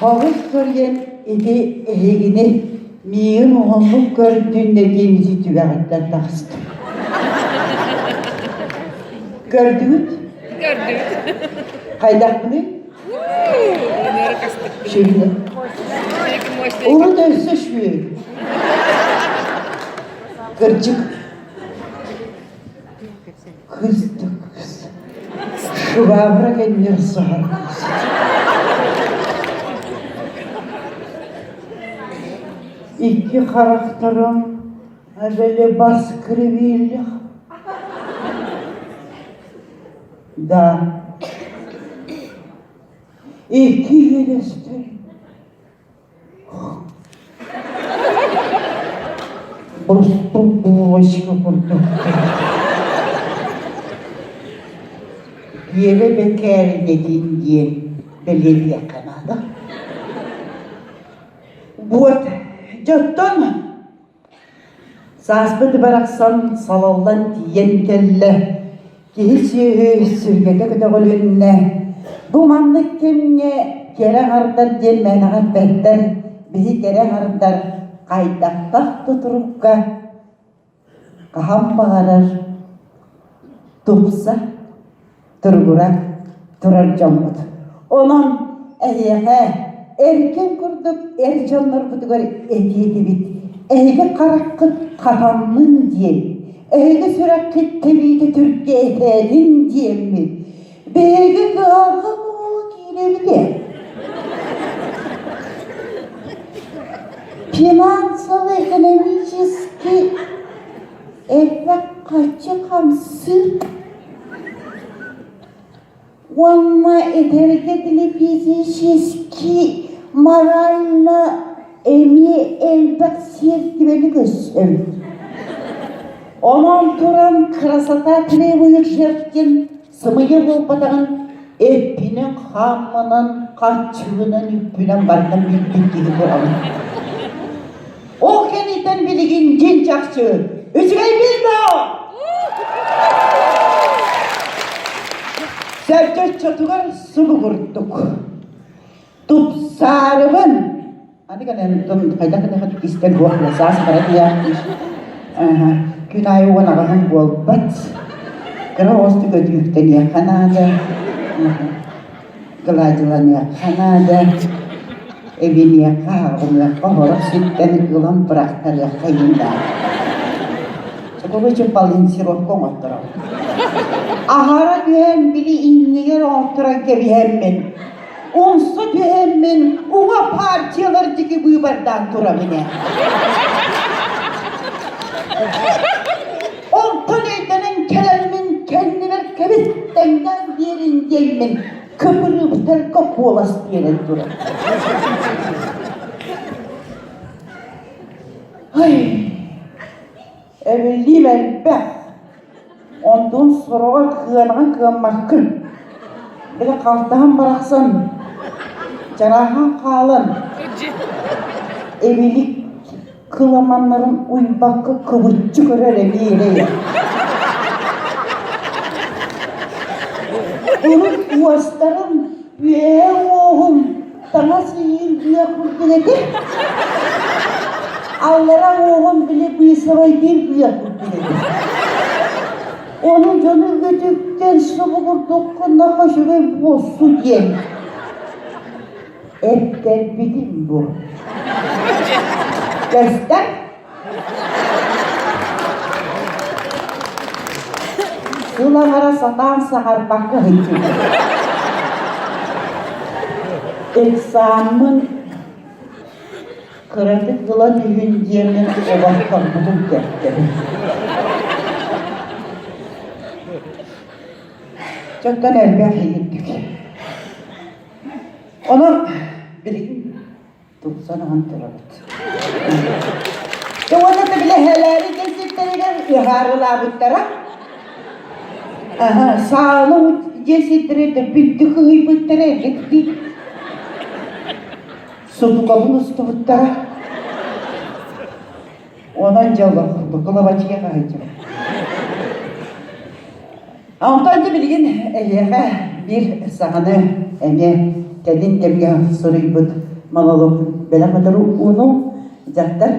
Хоҕус суруйан ити эһигини миигин уһуннук көрдүн диэн ити түгэҕиттэн таҕыстым. Көрдүгүт? Көрдүбүт. Хайдахпыный? Şimdi. Урут өссө үчүгэй. Кырдьык. Кыыс да кыыс. Швабра кэннигэр саһар кыыс. Икки харахтарым эбэли бас кривилих. Да. Икки иэдэстэр Бостук булочка курдук Биэрэ бэкээринэтин диэн бэлиэтиэххэ наада. Вот, дьоттон Сааспыт барахсан салаллан тиийэн кэллэ, киһи-сүөһү сүргэтэ көтөҕүлүннэ. Бу маннык кэмҥэ кэрэ аҥардар диэн мээнэҕэ эппэттэр, биһи кэрэ аҥардар хайдахтах да турукка хаһан баҕарар тупса туругура турар дьоммут. Онон эһиэхэ эркин курдук эр дьоннорбутугар этиэ этибит. Эһиги хараххыт хатаннын диэн, эһиги сүрэххит тэбиитэ түргэтээтин диэммит. Биһиги кыһалҕа буола киирэбит ээ. Финансово-экономический элбэх харчы хамсыыр уонна этэргэ дылы физически, морально эмиэ элбэх сиэртибэни көрсөбүт. Онон туран красота требует жертв диэн сымыйа буолбатаҕын эппинэн-хааммынан, харчыбынан, үппүнэн барытын билбит киһи буолабын. Ол кэнниттэн билигин дьиҥ чахчы үчүгэйбин дуо? Сэргэ оччотугар субу курдук тупсаарыбын аны кэлэн хайдах гына истэн буох саас бара тиийээхтиир күн аайы уон аҕаһын буолбат кыра оҕустук өтүүктэниэххэ наада гладиланыахха наада эбиниэххэ аҕыныахха сорох сиртэн ылан бырахтарыахха иһин баар Короче, балансировка оҥотторобут. Аһара түһэн били иннигэр оҥотторон кэбиһэммин, умса түһэммин уҥа партиялар диэки быыбардаан турабын ээ. Онтон өйдөнөн кэлэммин кэннибэр кэбис тэҥнээн биэрин диэммин кыбырыыптарга куолас биэрэн турар. Ай, эбиллиим элбэх. Онтун сороҕор кыанаҕын кыаммаккын. Били халтаһан барахсан, чарааһан хаалан, эбилик кыламаннарын уйбакка кыбыччы көрөр эмиэ эрэйэ. Урут уостарым, үөһэ уоһум таҥас ыйыыр быа курдук этэ. Аллара уоһум били быысабайдыыр быа курдук этэ. Ону дьону үтүктэн субу курдук гыннахха үчүгэй буолсу диэн Эттэрбитим бу. Көстөр? Сыл аҥара сатаан саҥарбакка сылдьыбыт. Эксааммын кыратык ылан үһүн диэммин олохтоммутум кэптэбин. Дьонтон элбэх иһиттик. Онон билигин тупсан ахан турабыт. Дьэ уонна да били эһээлээри дьиэ сирдэригэр ыһаарылаабыттара. Аха, саалы дьиэ сирдэрэ дөбүнтү кыһыйбыттара эбит дии. Сутукабын устубуттара. Онон дьоллох курдук кылабачыйа хаһыйдьыбыт. Онтон дьэ билигин эһиэхэ биир саҥаны эмиэ. Кэлин кэмҥэ суруйбут монолог бэлэх ууну дьахтар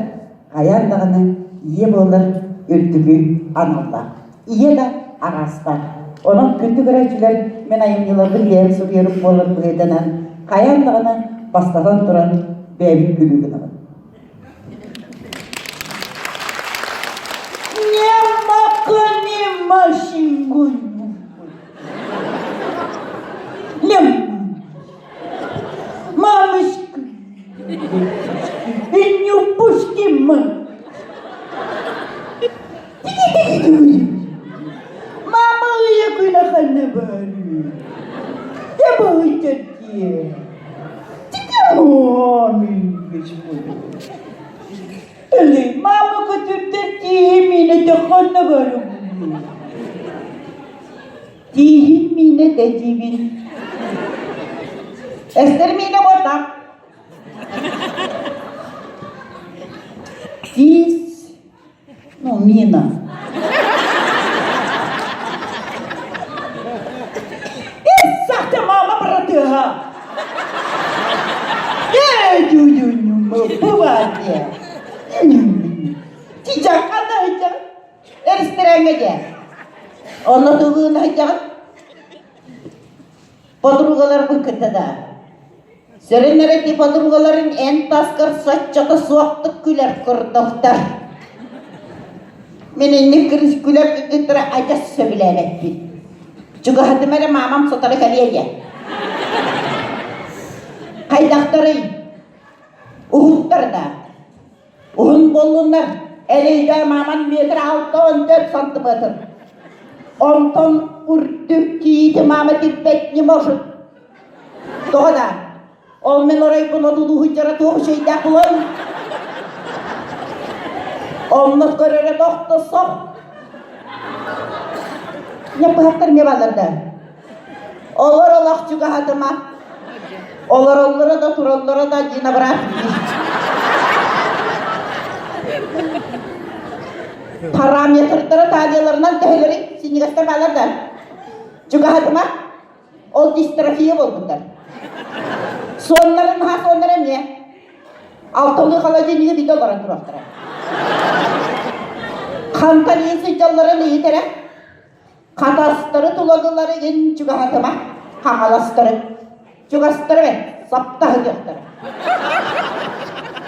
хайаан даҕаны ийэ буолар үрдүгү аналлаах. Ийэ да араастаах. Онон күндү көрөөччүлэр мин айымньыларбын бэйэм суруйарым буолар быһыытынан хайаан даҕаны бастатан туран бэйэбин күлүү гынабын. Мамочка, не упусти мы. Мама ыйа бары. Мама көтүрдэр тииһи миинэ тохонно барым. Тииһин миинэ дэтиибин. Эстер миинэ буолла. Тиис Ну, мина. Исахта мама братыга. Эристэрээҥҥэ дьэ. Онно тугун сылдьаҕын? Подругаларбын кытта да. Сүрүн эрэ подругаларын эн таскар соччото суохтук күлэр курдуктар. Мин инник күлэр кыргыттары адьас сөбүлээбэппин. Чугаһатым эрэ маамам сотору кэлиэ диэн. Хайдахтарый? Уһуттар да. Уһун буоллуннар, эрэйгэ мааман метр 64 сантиметр. Онтон үрдүк киити маама тирбэт не может. Тоҕо да? Ол мин оройбун одуулуу сылдьара туох үчүгэйдээх буолуой? Онно көрөрө тохто сох. Ньаппыһахтар эмиэ бааллар да. Олор олох чугаһатыма. Олороллоро да тураллара да динобрат Параметрдара таалияларынан төһөлөрү синньигэстэр бааллар да. Чугаһатыма. Ол дистрофия буолбуттар. Суоннарын наһаа суоннара эмиэ. Алталыы холодильнига биирдэ олорон туруохтара. Хантан иин сылдьалларын ыйытара. Хатастары тулагылары ин чугаһатыма. Хаҥаластары. Чугастары бэ, саптаһытыахтара.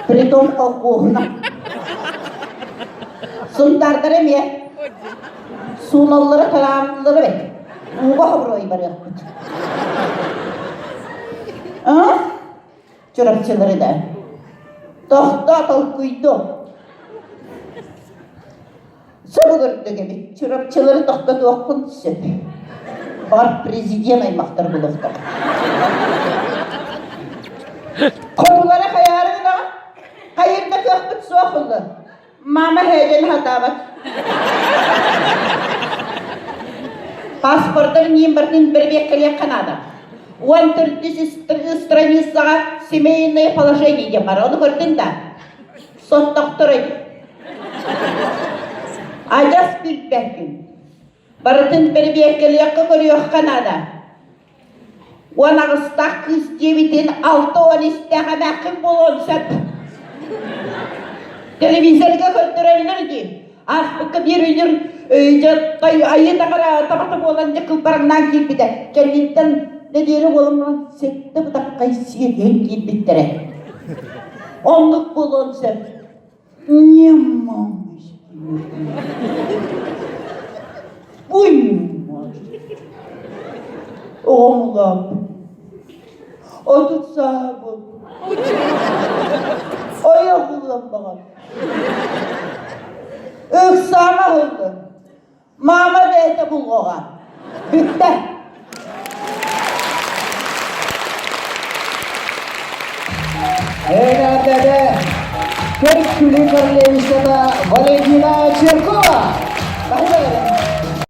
Притом колхуоһуна. Сунтаардары эмиэ. Сууналлара тарааныллара бэт. Ууга хобуруой барыахпыт. А? Чурапчылары да. Тохтоо толкуйду. Сөбүгүрдүк эбит. Чурапчылары тохтотуохпун сөп. Бар президент аймахтар булуохтар. Хотулары хайаары гынаҕын? Хайырда кыахпыт суох ылла. Мама һээдьэн сатаабат. Паспордарын миин барытын бэрэбиэркэлиэххэ наада. 14 страницаҕа семейное положение диэн баар. Ону көрдүн да? Соттохтор эбит. Адьас билбэккин. Барытын бэрэбиэркэлиэххэ көрүөххэ наада. 18-таах кыыс диэбитин 60 истээх эмээххин буолуон сөп. Телевизорга көрдөрөллөр дии. Ааспыкка биир үнүр айыы таҥара табата буолан дьэ кылбарыҥнаан киирбитэ. Кэнниттэн нэдиэлэ буолан баран сэттэ бытаххай сиэтиһэн киирбиттэрэ. Оннук буолуон сөп. Не Оҕом улааппыт. 30 сааһа буолбут. Ойох ылыан баҕар. Ыксаама аһыллы. Маама бэйэтэ булуоҕа. Бүттэ. Эҕэрдэ Көр күлүү королевичната Валентина Чиркова!